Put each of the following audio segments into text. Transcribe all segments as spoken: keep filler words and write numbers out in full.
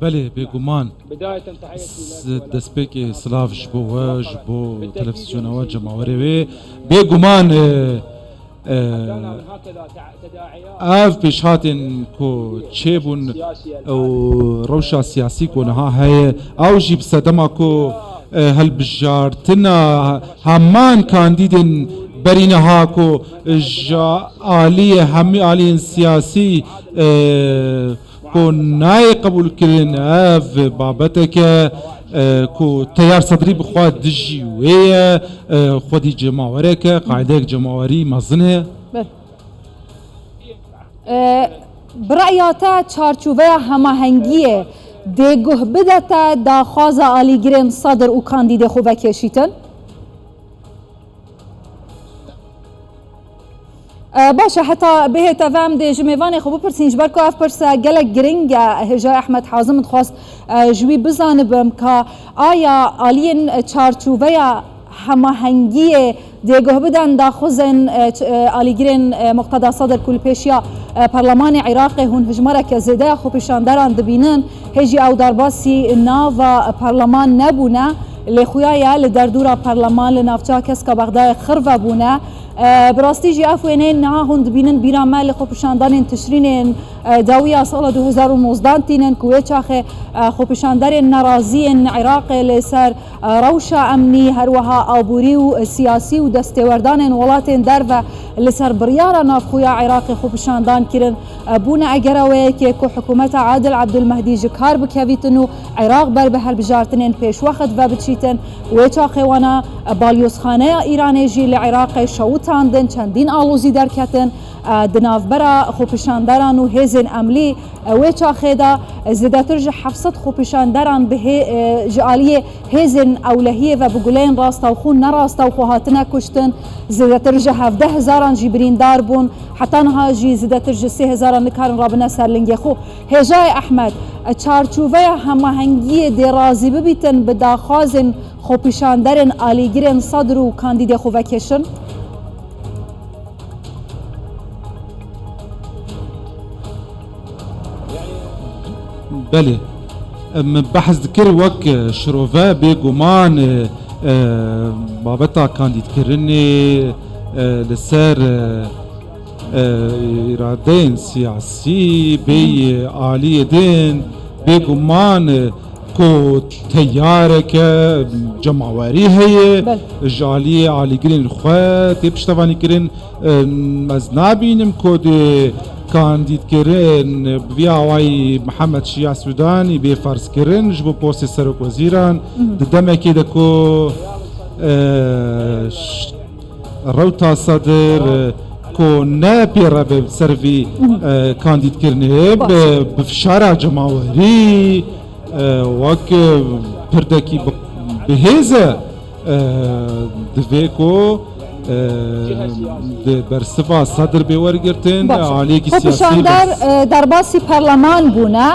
Belê, bêguman. S-, destpêkê silav ji bo we, ji bo televîzyona we, cemawerê wê. Bêguman, e, e, ev pêşhatên ku çêbûn û rewşa siyasî ku niha heye, ew jî bi sedema ku, e, hilbijartina heman kandîdên berî niha ku ji aliyê hemî aliyên siyasî, e, ku nayê qebûlkirin, ev babeteke, e, ku Teyar Sedrî bi xwe dijî wê ye, e, xwedî cemawerek e, qaydeyek cemawerî mezin heye. Belê. E, bi reya te çarçoveya hemahengiyê dê guh bide te daxwaza alîgirên Sedir û kandîdê xwe vekêşîtin? E, baş e, heta bihête ve em dê ji mêvanê xwe bipirsin, ji ber ku ev pirse gelek giring e, hêjayê Ehmed Hazim dixwast, e, ji wî bizanibim ka aya aliyên çarçoveya hemahengiyê dê guh bidin daxwazên, e, ç-, e, alîgirên, e, Muqteda Sedir ku li pêşiya, e, Parlemanê Iraqê hûn hijmareke zêde ya xwepêşanderan dibînin, hê jî ew derbasî nava parleman nebûne, lê xuya ye li derdora parleman li navçeya keska Bexdayê xirve bûne. E, bi rastî jî ev wêneyên niha hûn dibînin bîra me li xwepêşandanên Tişrînên, e, dawiya sala du hezar û nozdan tînin ku wê çaxê, e, xwepêşanderên neraziyên Iraqê li ser, e, rewşa emnî, her wiha aborî û siyasî û destêwerdanên welatên derve li ser biryara navxwe ya Iraqê xwepêşandan kirin. E, bûne egerewe yekê ku hikûmeta Adil Abdulmehdi ji kar bikevîtin û Iraq ber bi hilbijartinên pêşwext ve biçîtin. Wê çaxê wana, e, balyozxaneya Îranê jî li Iraqê şewitandin, çendîn alozî derketin, e, di navbera xwepêşanderan û hêzên emlî, e, wê çaxê de, e, zêdetir ji heft sed xwepêşanderan bi hê-, e, ji aliyê hêzên ewlehiyê ve bi guleyên rastewxû û nerastewxû hatine kuştin, zêdetir ji hevdeh hezaran jî birîndar bûn, heta niha jî zêdetir ji sê hezaran nikarin rabine ser lingê xwe. Hêjayê Ehmed, e, çarçoveya hemahengiyê dê razî bibîtin bi daxwazên xwepêşanderên alîgirên Sedr û kandîdê xwe vekêşin? Belê. Em behs dikir wek, e, şirove, bêguman, e, e, babeta kandîdkirinê, e, li ser, e, e, îradeyên siyasî, bêyî aliyê din, bêguman, e, ku teyareke cemawerî heye, Belê. ji aliyê alîgirên xwe tê piştevanîkirin. E, ez nabînim ku dê kandîdkirin bi vî awayî Mihemed Şiya Sûdanî bê ferzkirin ji bo postê serokwezîran. Mhm. Di demekê de ku, e, ş-, Rewta Sedir, e, ku ne pê re be ser vî, e, kandîdkirinê, Baş. bi, bi fişara cemawerî, e, wek, e, pirdekî bi, bi hêz e, e, divê ku, e, di bersiva Sedir bê wergirtin, Baş. aliyekî siyasî Xwepêşander, bes. e, derbasî parleman bûne.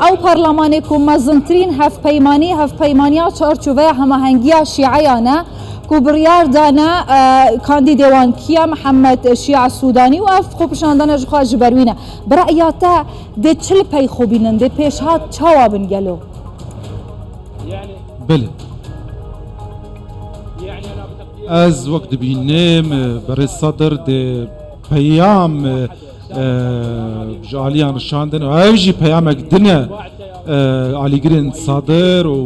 Ew parlemanê ku mezintirîn hevpeymanî, hevpeymaniya çarçoveya hemahengiya şîeyan e. Ku biryar dane, e, kandîdê wan kî ye, Mihemed Şia Sûdanî û ev xwepişandana ji xwe ji ber wî ne. Bi reya te dê çi li pey xwe bînin, dê pêşhat çawa bin gelo? Belê. Ez wek dibînim, e, berê Sedir dê peyam, e, e, ji aliyan rişandin û ev jî peyamek din e, e, alîgirên Sedir û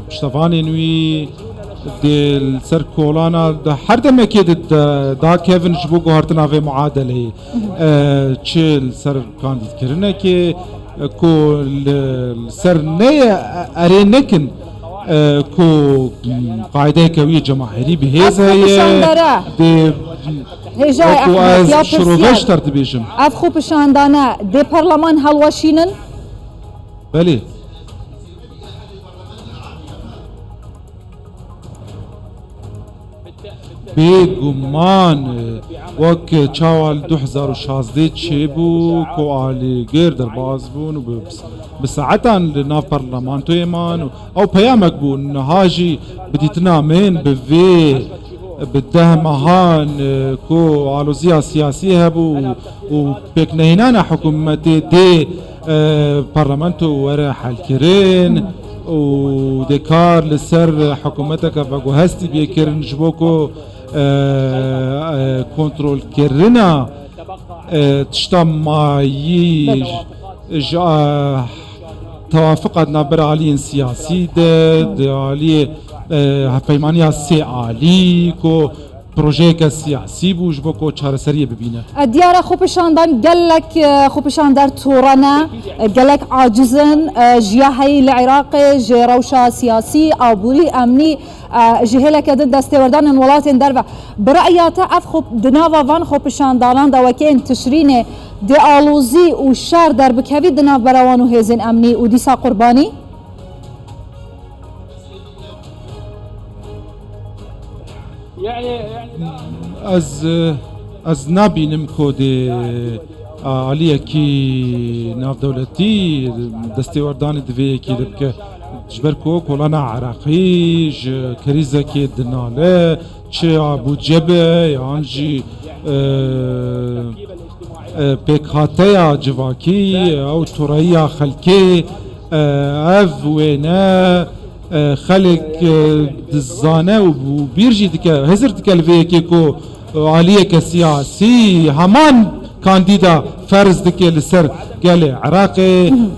piştevanên wî dê li ser kolana di her demekê de, de, dakevin ji bo guhartina vê muadeleyê. E, çi li ser kandîdkirinekê, e, ku li, li ser neye, e, erê nekin, e, ku qaydeyeke wî cemaherî bi hêz Ev heye, xwepişandere. dê Hêjayê Wekî Ehmed, ez ya şiroveş pirsiyar. ter dibêjim. Ev xwepişandane dê parleman helweşînin? Belê. Bêguman, wek çawa li du hezar û şazdeh çêbû ku alîgir derbas bûn û bi, bi saetan li nav parlamentoyê man û ew peyamek bû. Niha jî bi dîtina min bi vê Bi deh mehan, e, ku aloziya siyasî hebû û pêknehînana hikûmetê dê, e, parlamento were helkirin û dê kar li ser hikûmeteke veguhestî bê kirin ji bo ku, e, e, kontrolkirina, e, tişta mayî ji, e, tewafiqa di navbera aliyên siyasî de, di aliyê, e, hevpeymaniya sê alî ku projeyeke siyasî bû ji bo ku çareseriyê bibîne. E, diyar e, xwepêşandan gelek, e, xwepêşander tore ne, e, gelek aciz in, e, jiya heyî li Iraqê ji rewşa siyasî, aborî, emnî, e, ji hêleke din destêwerdanên welatên derve. Bi re'ya te ev xwe di nava van xwepêşandanan de weke yên Tişrînê dê alozî û şer derbikevî di navbera wan û hêzên emnî û dîsa qurbanî? Ez, ez nabînim ku dê aliyekî navdewletî destêwerdanî di vê yekê de bike. Ji ber ku kolana Iraqî ji krîzekê dinale, çi ya budce be, yan jî, e, e, pêkhateya civakî, ew toreyiya xelkê, e, ev wêne, e, xelk, e, dizane û bîr jî dike, hizir dike li vê yekê ku, e, aliyeke siyasî heman kandîda ferz dike li ser gelê Iraqê,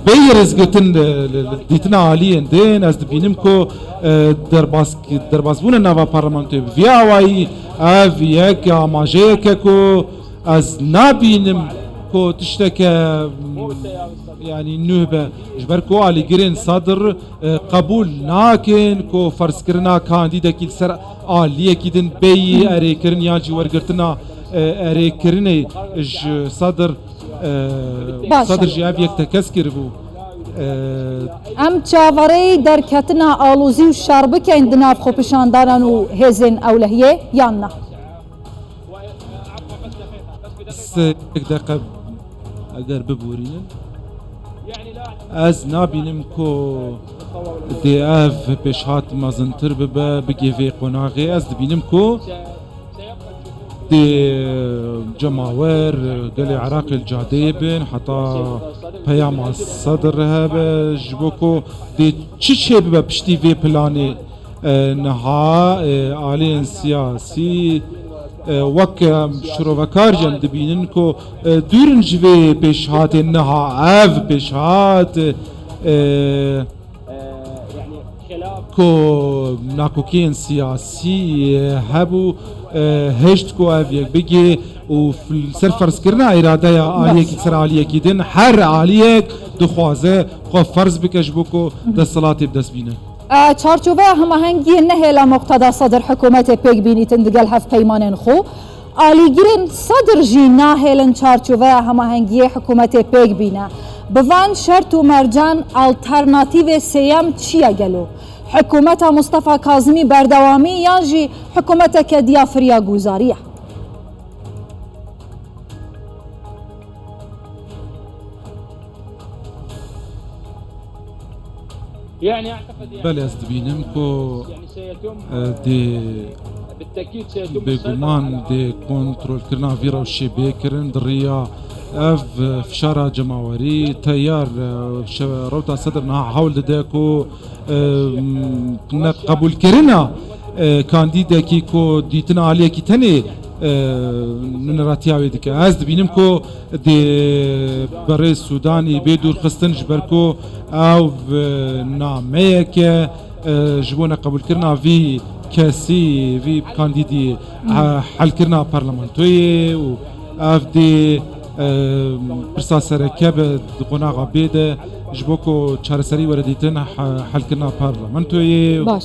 bêyî rêzgirtin li, li, li dîtina aliyên din, ez dibînim ku, e, derbas, derbasbûna nava parlamentoyê bi vî awayî, ev yek amajeyeke ku ez nabînim ku tişteke, yanî, nû be. Ji ber ku alîgirên Sadr, e, qebûl nakin ku ferzkirina kandîdekî li ser aliyekî din bêyî erêkirin yan jî wergirtina, e, erêkirinê ji Sadr, e, Baş e. Sadr jî ev yek tekez kiribû. E, Em çaverêyî derketina alozî û şer bikeyn di nav xwepêşandanan û hêzên ewlehiyê yan na? Sê deqe eger biborînin, ez nabînim ku dê ev pêşhat mezintir bibe, bigê vê qonaxê. Ez dibînim ku dê cemawer, gelê Iraqê li cadeyê bin, heta peyama Sedr hebe, ji bo ku dê çi çêbibe piştî vê planê. E, niha, e, aliyên siyasî, e, wek, e, şirovekar jî em dibînin ku, e, dûr in ji vê pêşhatê niha. Ev pêşhat, e, ku nakokiyên siyasî, e, hebû, e, hişt ku ev yek bigê û f-, ser ferzkirina îradeya aliyekî ser aliyekî din, her aliyek dixwaze xwe ferz bike ji bo ku desthilatê bi dest bîne. E, çarçoveya hemahengiyê nehêle Muqteda Sedr hikûmetê pêk bînîtin digel hevpeymanên xwe. Alîgirên Sedr jî nahêlin çarçoveya hemahengiyê hikûmetê pêk bîne. Bi van şert û mercan alternatîvê sêyem çi ye gelo? Hikûmeta Mustafa Kazimî berdewamî yan jî hikûmeteke diya firya guzarî ye? Belê, ez dibînim ku, e, dê bêguman dê kontrolkirina vî rewşê bê kirin di riya ev, e, fişara cemawerî. Teyar, e, şe-, rewta Sedr niha hewl dide ku, e, ne qebûlkirina, e, kandîdekî ku dîtina aliyekî tenê, e, nûneratiya wê dike. Ez dibînim ku dê berê Sûdanî bê dûrxistin, ji ber ku ew, e, nameyeke, e, ji bo neqebûlkirina vî kesî, vî kandîdî, he-, helkirina parlamentoyê û ev dê, e, pirsa sereke be di qonaxa bê de ji bo ku çareserî were dîtin, he-, helkirina parlamentoyê. Baş.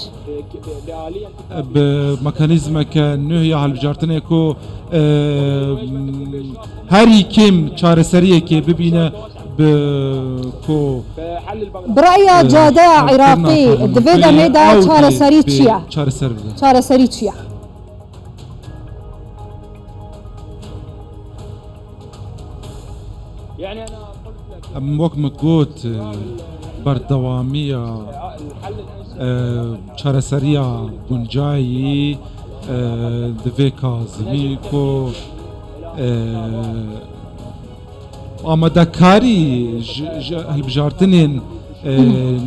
Bi mekanîzmeke nû ya hilbijartinê ku, e, herî kêm çareseriyekê bibîne, bi ku, Bi raya e, cadeya Iraqî di vê demê de çareserî çi ye? Çareser bibe. Çareserî çi ye? Em, wek min got, e, berdewamiya, e, çareseriya guncayî, e, divê Kazimî ku, e, amadekarî ji, ji hilbijartinên, e,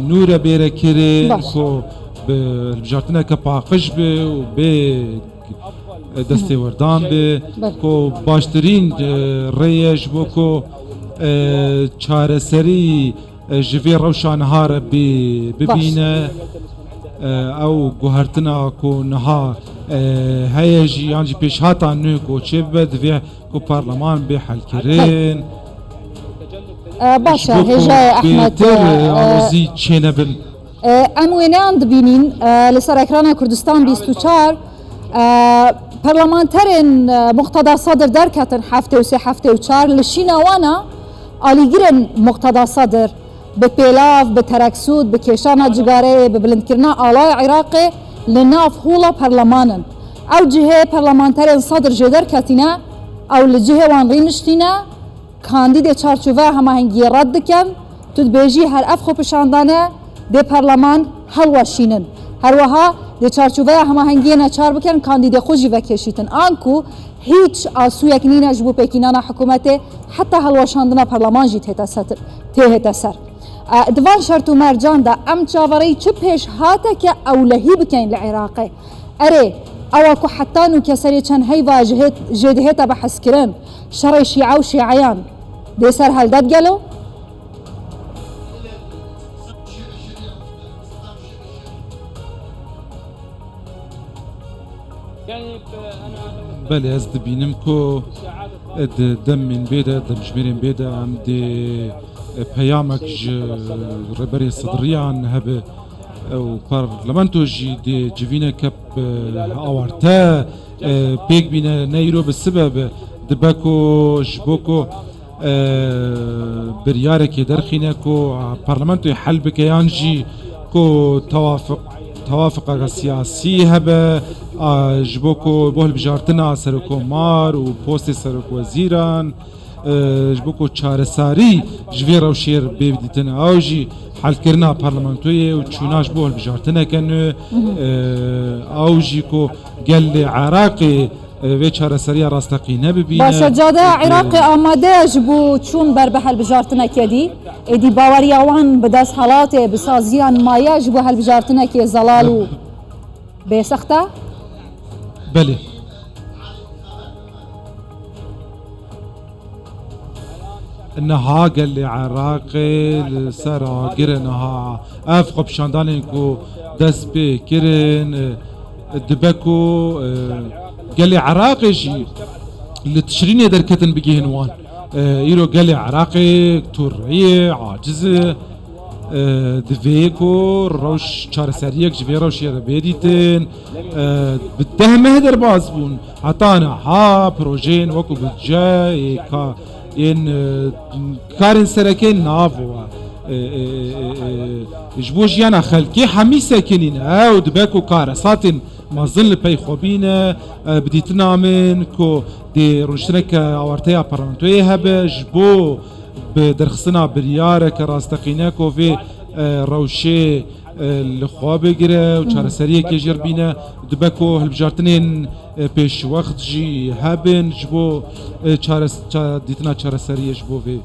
nû re bêre kirin, Baş. ku bi hilbijartineke paqij be û bê, e, destêwerdan be, Belê. ku baştirîn, e, rê ye ji bo ku, e, çareserî e, ji vê rewşa niha re bê-, Baş. bibîne. E, ew guhertina ku niha, e, heye jî yan jî pêşhata nû ku çêbibe, divê ku parleman bê helkirin. E, baş e, Ji bo ku hêjayê Ehmed, bêtir, e, e, alozî çênebin. E, em wêneyan dibînîn, e, li ser ekrana Kurdistan bîst û çar, e, parlamenterên, e, Muqteda Sedir derketin heftê û sê heftê û çar li şîna wan a alîgirên Muqteda Sedir. Bi pêlav, bi tereksûd, bi kêşana cigareyê, bi bilindkirina alaya Iraqê li nav hûla perlemanin. Ew cihê perlemanterên Sedir jê derketîne, ew li cihê wan rîniştîne, kandîdê çarçoveya hemahengiyê red dikin, tu dibêjî her ev xwepişandane dê perleman hilweşînin. Her wiha dê çarçoveya hemahengiyê neçar bikin, kandîdê xwe jî vekêşîtin. Anku hîç asûyek nîne ji bo pêkînana hikûmetê, heta hilweşandina perleman jî tête ser, tê hête ser. E, di van şert û mercan de em çaverêyî çi pêşhateke ewlehî bikeyn li Iraqê? Erê, ewa ku heta nûke serê çend heyva ji hêt-, jê dihête behskirin, şerê şîe û şîeyan dê ser heldet gelo? Belê, ez dibînim ku di demên bê de, demjimêrên bê de em dê peyamek ji Rêberê Sidriyan hebe û parlamento jî dê civîneke awarte pêk bîne, ne îro bi sibe be, dibe ku ji bo ku e, biryarekê derxîne ku parlamentoyê hel bike yan jî ku tewafiq-, tewafiqeke siyasî hebe, a, ji bo ku bo hilbijartina serokomar û postê serokwezîran, e, ji bo ku çaresarî ji vê rewşê re bê dîtin. Ew jî helkirina parlamentoyê û çûna ji bo hilbijartineke nû, e, ew jî ku gelê Iraqê e, vê çareseriya rasteqîne bibîne. Baş e, cadeya Iraqê amade ye ji bo çûn ber bi helbijartinekê dî. Êdî baweriya wan bi desthilatê, bi saziyan maye ji bo helbijartinekê zelal û bêsext e? Belê. Niha gelê Iraqê li ser agir e niha. Ev xwepişandanên ku dest pê kirin, e, dibe ku, e, gelê Iraqê jî li tişrînê derketin bigihên wan. E, îro gelê Iraqê tûreyê, aciz e. E, divê ku rewş çareseriyek ji vê rewşê re bê dîtin. E, bi deh meh derbas bûn. Heta niha projeyên wekû budce, ê ka-, yên, e, karên sereke nav we. E, e, e, e, ji bo jiyana xelkê hemî sekinîn. Ew dibe ku karesatên mezin li pey xwe bîne. E, bi dîtina min ku dê rûniştineke awarteya parlamentoyê hebe ji bo bi derxistina biryareke rasteqîne ku vê, e, rewşê, e, li xwe bigire û çareseriyekê jê re bîne, dibe ku hilbijartinên, e, pêşwext jî hebin ji bo, e, çares-, ça-, dîtina çareseriyê ji bo vê.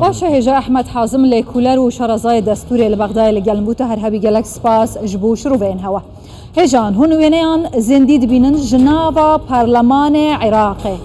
Baş e, hêja Ehmed Hazim, lêkoler û şarezayê destûrê li Bexdayê li gel min bû. Tu her hebî, gelek spas ji bo şiroveyên hewe. Hêjan, hûn wêneyan zindî dibînin ji nava Parlemanê Iraqê.